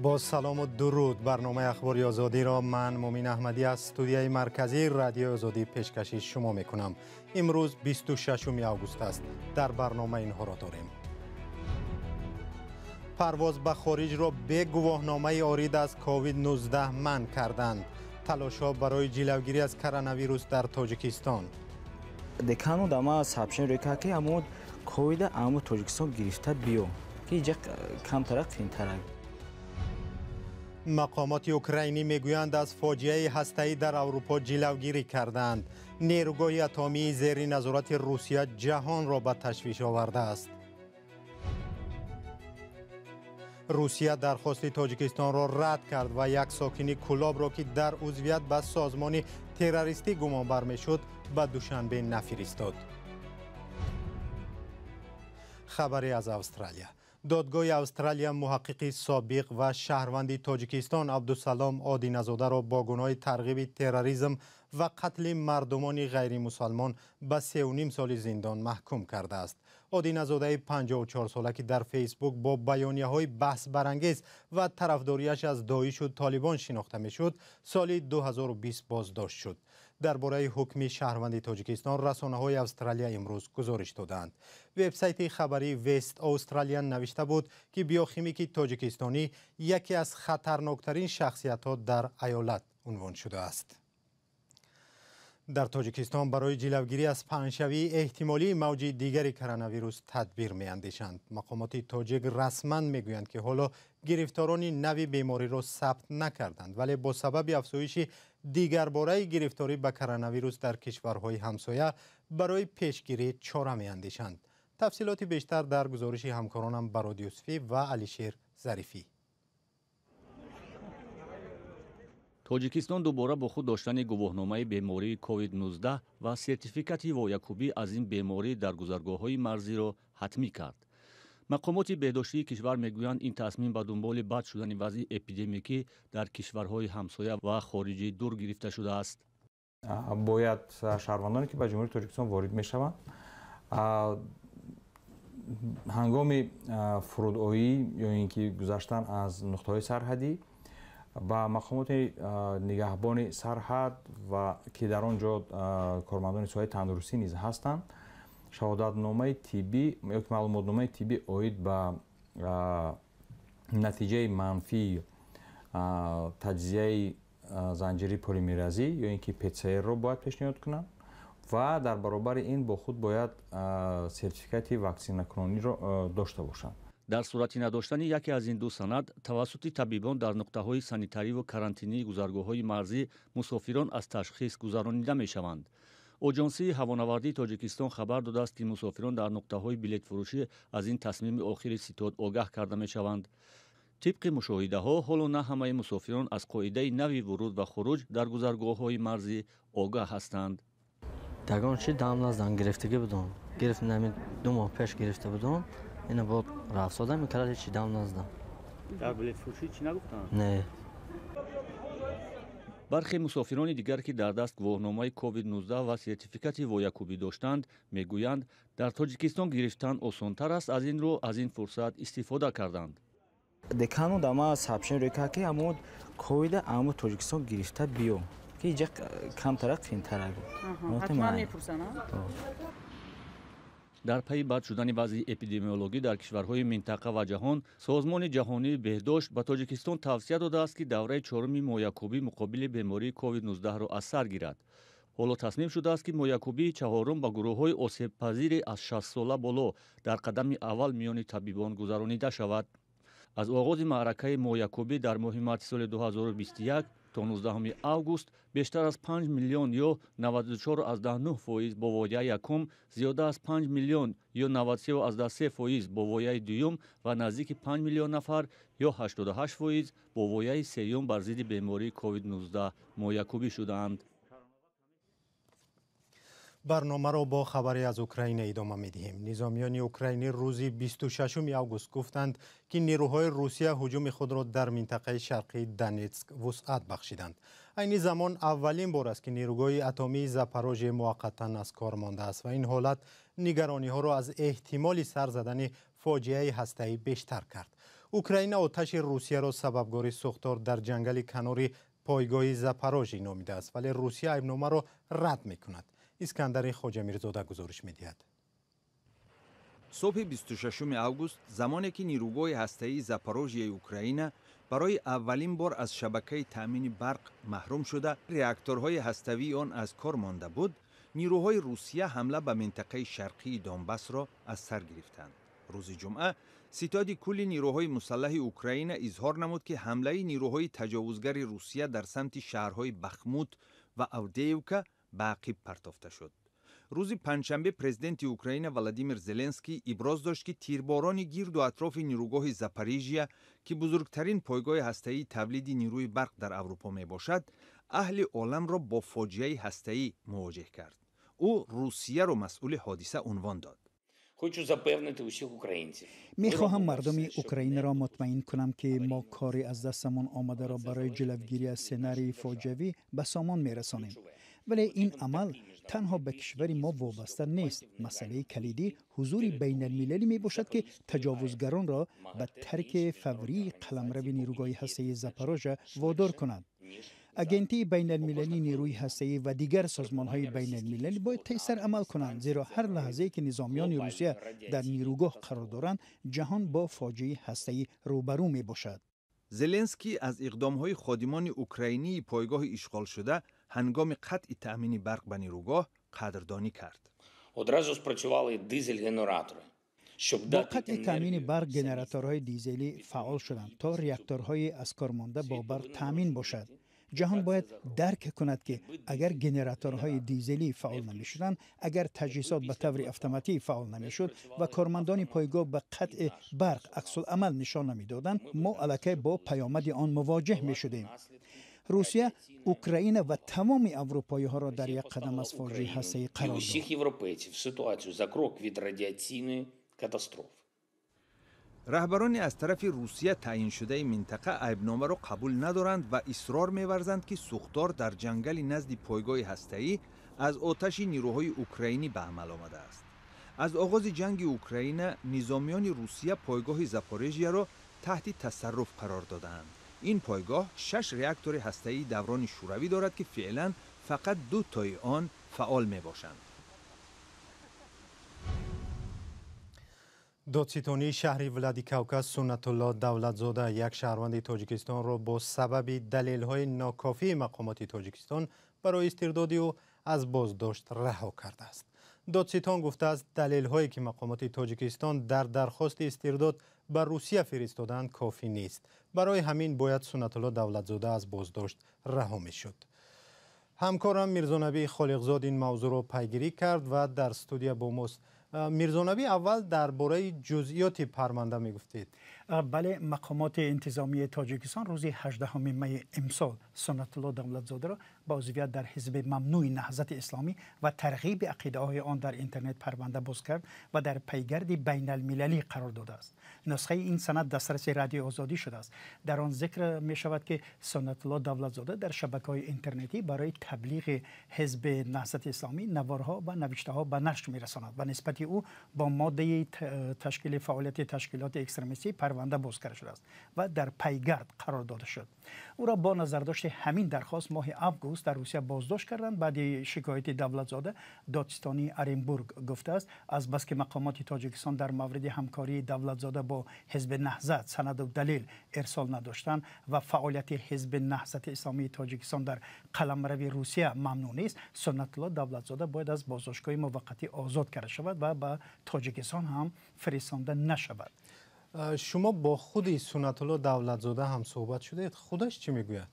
Бо салому дуруд барномаи Ахбори Озодиро ман Мумин Аҳмадӣ аз студияи марказии Радиои Озодӣ пешкаши шумо мекунам. Имрӯз 26 август аст. Дар барнома инҳоро дорем. Парвоз ба хориҷро бе гувоҳномаи орид аз ковид-19 манъ карданд. Талошҳо барои ҷилавгирӣ аз коронавирус дар Тоҷикистон. Декану дама сообщение рӯй кард, ки ҳамо ковида ҳамо Тоҷикистон гирифта биё, ки иҷа камтара қиинтара. Мақомоти украинӣ мегӯянд, аз фоҷиаи ҳастаӣ дар Аврупо ҷилавгирӣ карданд. Нерӯгоҳи атомии зери назорати Русия ҷаҳонро ба ташвиш овардааст. Русия дархости Тоҷикистонро рад кард ва як сокини Кӯлобро, ки дар узвият ба созмони террористӣ гумонбар мешуд, ба Душанбе нафиристод. Хабаре аз Австралия. Додгоҳи Австралия муҳаққиқи собиқ ва шаҳрванди Тоҷикистон Абдусалом Одиназодаро бо гуноҳи тарғиби терроризм ва қатли мардумони ғайримусалмон ба 3,5 соли зиндон маҳкум кардааст. Одиназодаи 54сола, ки дар Фейсбук бо баёнияҳои баҳсбарангез ва тарафдориаш аз Доишу Толибон шинохта мешуд, соли 2020 боздошт шуд. Дар бораи ҳукми шаҳрванди Тоҷикистон расонаҳои Австралия имрӯз гузориш доданд. Вебсайти хабарии Вест Австралия навишта буд, ки биохимики тоҷикистонӣ яке аз хатарноктарин шахсиятҳо дар аёлат унвон шудааст. Дар Тоҷикистон барои ҷилавгирӣ аз паҳншавии эҳтимолии мавҷи дигари коронавирус тадбир меандешанд. Мақомоти тоҷик расман мегӯянд, ки ҳоло гирифторони нави бемориро сабт накарданд, вале бо сабаби афзоиши дигарбораи гирифторӣ ба коронавирус дар кишварҳои ҳамсоя барои пешгирӣ чора меандешанд. Тафсилоти бештар дар гузориши ҳамкоронам Барод Юсуфӣ ва Алишер Зарифӣ. Тоҷикистон дубора бо худ доштани гувоҳномаи бемории ковид-19 ва сертификати воякубӣ аз ин беморӣ дар гузаргоҳҳои марзиро ҳатмӣ кард. Мақомоти беҳдоштии кишвар мегӯянд, ин тасмим ба дунболи бад шудани вазъи эпидемикӣ дар кишварҳои ҳамсоя ва хориҷӣ дур гирифта шудааст. Бояд шаҳрвандоне, ки ба Ҷумҳурии Тоҷикистон ворид мешаванд, ҳангоми фурудоӣ ё ин ки гузаштан аз нуқтаҳои сарҳадӣ ба мақомоти нигаҳбони сарҳад ва ки дар он ҷо кормандони соҳаи тандурустӣ низ ҳастанд, шаҳодатномаи тиббӣ ё ки маълумотномаи тиббӣ оид ба натиҷаи манфии таҷзияи занҷири полимеразӣ ё ин ки ПЦР-ро бояд пешниҳод кунанд ва дар баробари ин бо худ бояд сертификати ваксинакунониро дошта бошанд. Дар сурати надоштани яке аз ин ду санад тавассути табибон дар нуқтаҳои санитариву карантинии гузаргоҳҳои марзӣ мусофирон аз ташхис гузаронида мешаванд. Оҷонсии ҳавонавардии Тоҷикистон хабар додааст, ки мусофирон дар нуқтаҳои билетфурӯшӣ аз ин тасмими охири ситод огаҳ карда мешаванд. Тибқи мушоҳидаҳо, ҳоло на ҳамаи мусофирон аз қоидаи нави вуруд ва хуруҷ дар гузаргоҳҳои марзӣ огаҳ ҳастанд. Дагон чи дам наздан гирифтагӣ будум. Гирифт нами 2 моҳ пеш гирифта будум. Ина бод рафсодам, ин карад ҳеч дам наздам. Дар билетфурӯшӣ чӣ нагуфтанд? Не. Бархе мусофирони дигар, ки дар даст гувоҳномаи ковид-19 ва сертификати воякубӣ доштанд, мегӯянд, дар Тоҷикистон гирифтан осонтар аст, аз ин рӯ аз ин фурсат истифода карданд. Декану дама сообщение рӯй кард, ки ҳамо ковида ҳамо Тоҷикистон гирифта биё, ки иҷа камтара қиинтара. Ҳатман мепурсанд? Дар пайи бад шудани вазъи эпидемиологӣ дар кишварҳои минтақа ва ҷаҳон, Созмони ҷаҳонии беҳдошт ба Тоҷикистон тавсия додааст, ки давраи чоруми моякубӣ муқобили бемории ковид-19-ро аз сар гирад. Ҳоло тасмим шудааст, ки моякубии чаҳорум ба гурӯҳҳои осебпазири аз 60 сола боло дар қадами аввал миёни табибон гузаронида шавад. Аз оғози маъракаи моякубӣ дар моҳи марти соли 2021 то 19 август бештар аз 5 миллион ё 94,9% бо вояи якум, зиёда аз 5 миллион ё 93,3% бо вояи дуюм ва наздики 5 миллион нафар ё 88% бо вояи сеюм бар зидди бемории ковид-19 моякубӣ шудаанд. Барномаро бо хабаре аз Украина идома медиҳем. Низомиёни украинӣ рӯзи 26 август гуфтанд, ки нерӯҳои Русия ҳуҷуми худро дар минтақаи шарқии Донетск вусъат бахшиданд. Айни замон аввалин бор аст, ки нерӯгоҳи атомии Запорожье муваққатан аз кор мондааст ва ин ҳолат нигарониҳоро аз эҳтимоли сар задани фоҷиаи ҳастаӣ бештар кард. Украина оташи Русияро сабабгори сӯхтор дар ҷангали канори пойгоҳи Запорожье номидааст, вале Русия айбномаро рад мекунад. Искандари Хоҷамирзода гузориш медиҳад. Субҳи 26 август, замоне ки нирӯгоҳи ҳастаии Запорожьяи Украина барои аввалин бор аз шабакаи таъмини барқ маҳрум шуда, реакторҳои ҳаставии он аз кор монда буд, нирӯҳои Русия ҳамла ба минтақаи шарқии Донбассро аз сар гирифтанд. Рӯзи ҷумъа ситоди кулли нирӯҳои мусаллаҳи Украина изҳор намуд, ки ҳамлаи нирӯҳои таҷовузгари Русия дар самти шаҳрҳои Бахмут ва Авдеевка ба ақиб партофта шуд. Рӯзи панҷшанбе президенти Украина Владимир Зеленский иброз дошт, ки тирборони гирду атрофи нирӯгоҳи Запорижия, ки бузургтарин пойгоҳи ҳастаии тавлиди нирӯи барқ дар Аврупо мебошад, аҳли оламро бо фоҷиаи ҳастаӣ мувоҷеҳ кард. Ӯ Русияро масъули ҳодиса унвон дод. Мехоҳам мардуми Украинаро мутмаин кунам, ки мо кори аз дастамон омадаро барои ҷилавгирӣ аз сценарии фоҷиавӣ ба сомон мерасонем. Вале ин амал танҳо ба кишвари мо вобаста нест. Масъалаи калидӣ ҳузури байналмилалӣ мебошад, ки таҷовузгаронро ба тарки фаврии қаламрави нирӯгоҳи ҳастаии Запорожа водор кунад. Агентии байналмилалии нерӯи ҳастаӣ ва дигар созмонҳои байналмилалӣ бояд тезтар амал кунанд, зеро ҳар лаҳзае ки низомиёни Русия дар нирӯгоҳ қарор доранд, ҷаҳон бо фоҷиаи ҳастаӣ рӯбарӯ мебошад. Зеленский аз иқдомҳои ходимони украинии пойгоҳи ишғолшуда ҳангоми қатъи таъмини барқ ба нирӯгоҳ қадрдонӣ кард. Бо қатъи таъмини барқ генераторҳои дизелӣ фаъол шуданд, то реакторҳои аз кор монда бо барқ таъмин бошад. Ҷаҳон бояд дарк кунад, ки агар генераторҳои дизелӣ фаъол намешуданд, агар таҷҳизот ба таври автоматӣ фаъол намешуд ва кормандони пойгоҳ ба қатъи барқ аксуламал нишон намедоданд, мо аллакай бо паёмади он мувоҷеҳ мешудем. Русия Украина ва тамоми аврупоиҳоро дар як қадам аз фоҷиаи ҳастаӣ қарор дод. Раҳбарони аз тарафи Русия таъйиншудаи минтақа айбномаро қабул надоранд ва исрор меварзанд, ки сӯхтор дар ҷангали назди пойгоҳи ҳастаӣ аз оташи нирӯҳои украинӣ ба амал омадааст. Аз оғози ҷанги Украина низомиёни Русия пойгоҳи Запорежияро таҳти тасарруф қарор додаанд. Ин пойгоҳ 6 реактори ҳастаии даврони шӯравӣ дорад, ки феълан фақат 2 тои он фаъол мебошанд. Додситонии шаҳри Владикавказ Суннатулло Давлатзода, як шаҳрванди Тоҷикистонро бо сабаби далелҳои нокофии мақомоти Тоҷикистон барои истирдоди ӯ аз боздошт раҳо кардааст. Додситон гуфтааст, далелҳое ки мақомоти Тоҷикистон дар дархости истирдод ба Русия фиристодаанд, кофӣ нест. Барои ҳамин бояд Суннатулло Давлатзода аз боздошт раҳо мешуд. Ҳамкорам Мирзонабӣ Холиқзод ин мавзӯъро пайгирӣ кард ва дар студия бо мост. Мирзонабӣ, аввал дар бораи ҷузъиёти парванда мегуфтед. Бале, мақомоти интизомии Тоҷикистон рӯзи 18 майи имсол Суннатулло Давлатзодаро ба узвият дар ҳизби мамнӯи Наҳзати Исломӣ ва тарғиби ақидаҳои он дар интернет парванда боз кард ва дар пайгарди байналмилалӣ қарор додааст. Нусхаи ин санад дастраси Радиои Озодӣ шудааст. Дар он зикр мешавад, ки Суннатулло Давлатзода дар шабакаҳои интернетӣ барои таблиғи ҳизби Наҳзати Исломӣ наворҳо ва навиштаҳо ба нашр мерасонад ва нисбати ӯ бо моддаи ташкили фаъолияти ташкилоти экстремистӣ парванда боз карда шудааст ва дар пайгард қарор дода шуд. Ӯро бо назардошти ҳамин дархост моҳи август дар Русия боздошт карданд. Баъди шикояти Давлатзода додситонии Оренбург гуфтааст, азбаски мақомоти Тоҷикистон дар мавриди ҳамкории Давлатзода бо ҳизби Наҳзат санаду далел ирсол надоштанд ва фаъолияти ҳизби Наҳзати Исломии Тоҷикистон дар қаламрави Русия мамнӯъ нест, Суннатулло Давлатзода бояд аз боздоштгоҳи муваққатӣ озод карда шавад ва ба Тоҷикистон ҳам фиристонда нашавад. Шумо бо худи Суннатулло Давлатзода ҳам суҳбат шудед, худаш чӣ мегӯяд?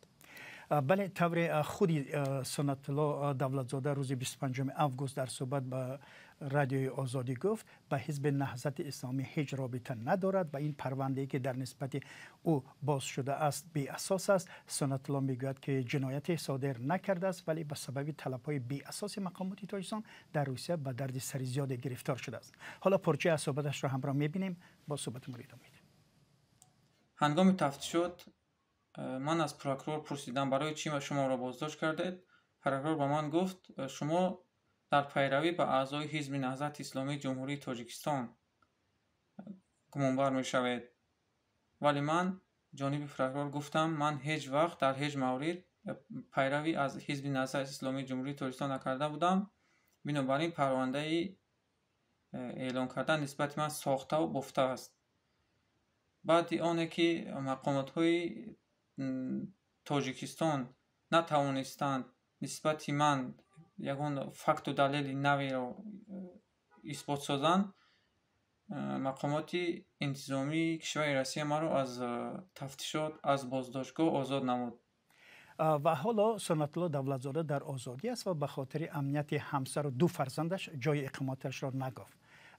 Бале, тавре худи Суннатулло Давлатзода рӯзи 25 август дар суҳбат ба Радиои Озодӣ гуфт, ба ҳизби Наҳзати Исломӣ ҳеҷ робита надорад ва ин парвандае ки дар нисбати ӯ боз шудааст беасос аст. Суннатулло мегӯяд, ки ҷинояте содир накардааст, вале ба сабаби талабҳои беасоси мақомоти Тоҷикистон дар Русия ба дарди сари зиёде гирифтор шудааст. Ҳоло порчаи аз суҳбаташро ҳамроҳ мебинем, бо суҳбатамон идома медиҳем. Ҳангоми тафтишот ман аз прокурор пурсидам, барои чӣ шуморо боздошт кардед? Прокурор ба ман гуфт, шумо дар пайравӣ ба аъзои ҳизби Наҳзати Исломии Ҷумҳурии Тоҷикистон гумонбар мешавед. Вале ман ҷониби прокурор гуфтам, ман ҳеҷ вақт дар ҳеҷ маврид пайравӣ аз Ҳизби Наҳзати Исломии Ҷумҳурии Тоҷикистон накарда будам. Бинобар ин парвандаи эълон кардан нисбати ман сохтаву бофта аст. Баъди оне ки мақомотҳои Тоҷикистон натавонистанд нисбати ман ягон факту далели наверо исбот созанд, мақомоти интизомии кишвари Россия маро аз тафтишот, аз боздоштгоҳ озод намуд. Ва ҳоло Суннатулло Давлатзода дар озодӣ аст ва ба хотири амнияти ҳамсару ду фарзандаш ҷои иқоматашро нагуфт.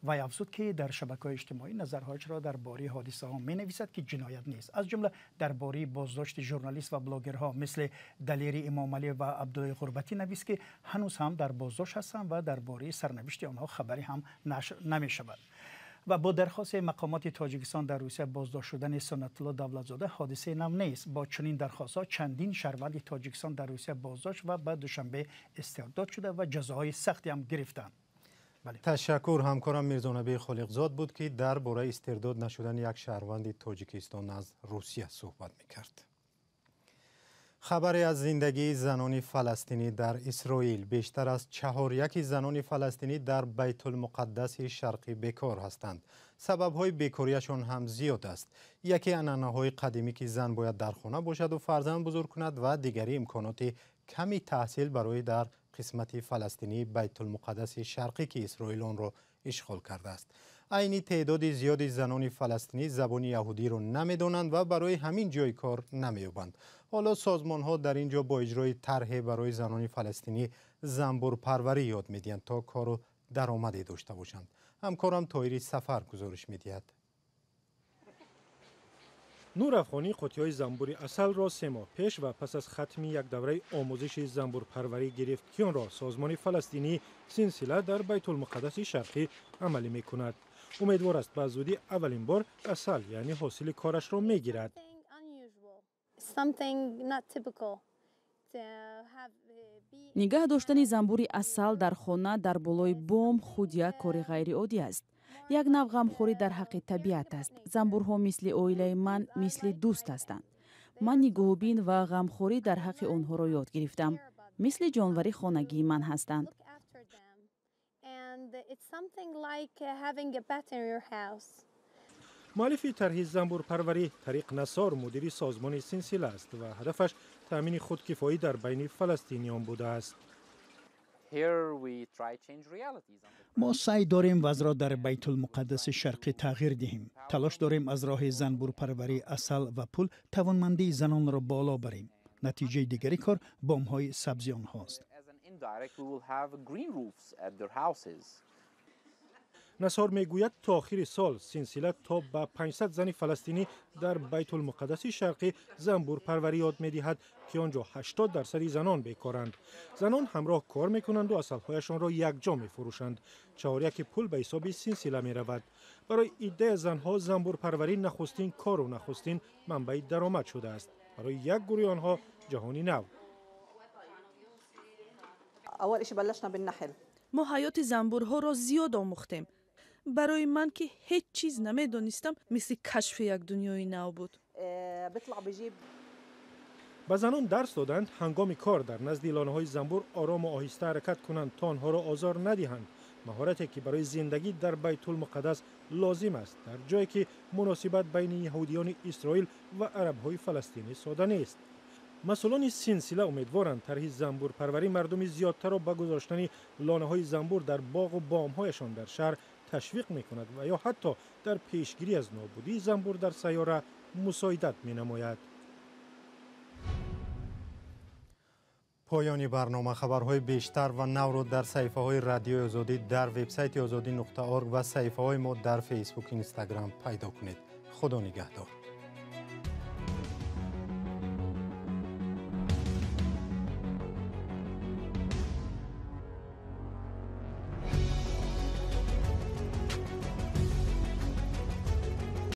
Вай афзуд, ки дар шабакаҳои иҷтимоӣ назарҳояшро дар бораи ҳодисаҳо менависад, ки ҷиноят нест. Аз ҷумла дар бораи боздошти журналист ва блогерҳо мисли Далери Имомалӣ ва Абдуллои Ғурбатӣ навист, ки ҳанӯз ҳам дар боздошт ҳастанд ва дар бораи сарнавишти онҳо хабаре ҳам нашр намешавад. Ва бо дархости мақомоти Тоҷикистон дар Русия боздошт шудани Суннатулло Давлатзода ҳодисаи нав нест. Бо чунин дархостҳо чандин шаҳрванди Тоҷикистон дар Русия боздошт ва ба Душанбе истирдод шуда ва ҷазоҳои сахте ҳам гирифтанд. Ташаккур. Ҳамкорам Мирзонаби Холиқзод буд, ки дар бораи истирдод нашудани як шаҳрванди Тоҷикистон аз Русия суҳбат мекард. Хабаре аз зиндагии занони фаластинӣ дар Исроил. Бештар аз 4/1 занони фаластинӣ дар Байтулмуқаддаси Шарқӣ бекор ҳастанд. Сабабҳои бекориашон ҳам зиёд аст. Яке анъанаҳои қадимӣ, ки зан бояд дар хона бошаду фарзанд бузург кунад, ва дигари имконоти ками таҳсил барои дар қисмати фаластинии Байтулмуқаддаси Шарқӣ, ки Исроил онро ишғол кардааст. Айни теъдоди зиёди занони фаластинӣ забони яҳудиро намедонанд ва барои ҳамин ҷои кор намеёбанд. Ҳоло созмонҳо дар ин ҷо бо иҷрои тарҳе барои занони фаластинӣ занбурпарварӣ ёд медиҳанд, то кору даромаде дошта бошанд. Ҳамкорам Тоири Сафар гузориш медиҳад. Нур Афғонӣ қуттиҳои занбури асалро 3 моҳ пеш ва пас аз хатми як давраи омӯзиши занбурпарварӣ гирифт, ки онро созмони фаластинӣ Синсила дар Байтулмуқаддаси Шарқӣ амалӣ мекунад. Умедвор аст, ба зудӣ аввалин бор асал, яъне ҳосили корашро мегирад. Нигаҳ доштани занбури асал дар хона дар болои бом худ як кори ғайриоддӣ аст. Як нав ғамхорӣ дар ҳаққи табиат аст. Занбурҳо мисли оилаи ман, мисли дӯст ҳастанд. Ман нигоҳубин ва ғамхорӣ дар ҳаққи онҳоро ёд гирифтам. Мисли ҷонвари хонагии ман ҳастанд. Муаллифи тарҳи занбурпарварӣ Тариқ Насор мудири созмони Синсила аст ва ҳадафаш таъмини худкифоӣ дар байни фаластиниён будааст. Мо саъй дорем вазъро дар Байтулмуқаддаси Шарқӣ тағйир диҳем. Талош дорем аз роҳи занбурпарварии асал ва пул тавонмандии занонро боло барем. Натиҷаи дигари кор бомҳои сабзи онҳост. Насор мегӯяд, то охири сол Синсила то ба 500 зани фаластинӣ дар Байтулмуқаддаси Шарқӣ занбурпарварӣ ёд медиҳад, ки он ҷо 80% занон бекоранд. Занон ҳамроҳ кор мекунанду асалҳояшонро якҷо мефурӯшанд. 4/1 пул ба ҳисоби Синсила меравад. Барои иддаи занҳо занбурпарварӣ нахустин кору нахустин манбаи даромад шудааст. Барои як гурӯҳи онҳо ҷаҳони нав. Мо ҳаёти занбурҳоро зиёд омӯхтем. Барои ман, ки ҳеҷ чиз намедонистам, мисли кашфи як дунёи нав буд. Ба занон дарс доданд, ҳангоми кор дар назди лонаҳои занбур орому оҳиста ҳаракат кунанд, то онҳоро озор надиҳанд. Маҳорате ки барои зиндагӣ дар Байтулмуқаддас лозим аст, дар ҷое ки муносибат байни яҳудиёни Исроил ва арабҳои фаластинӣ сода нест. Масъулони Синсила умедворанд, тарҳи занбурпарварӣ мардуми зиёдтарро ба гузоштани лонаҳои занбур дар боғу бомҳояшон дар шаҳр ташвиқ мекунад ва ё ҳатто дар пешгирӣ аз нобудии занбур дар сайёра мусоидат менамояд. Поёни барнома. Хабарҳои бештар ва навро дар саҳифаҳои Радиои Озодӣ дар вебсайти озодӣ.org ва саҳифаҳои мо дар Фейсбук, Инстаграм пайдо кунед. Худо нигаҳдор.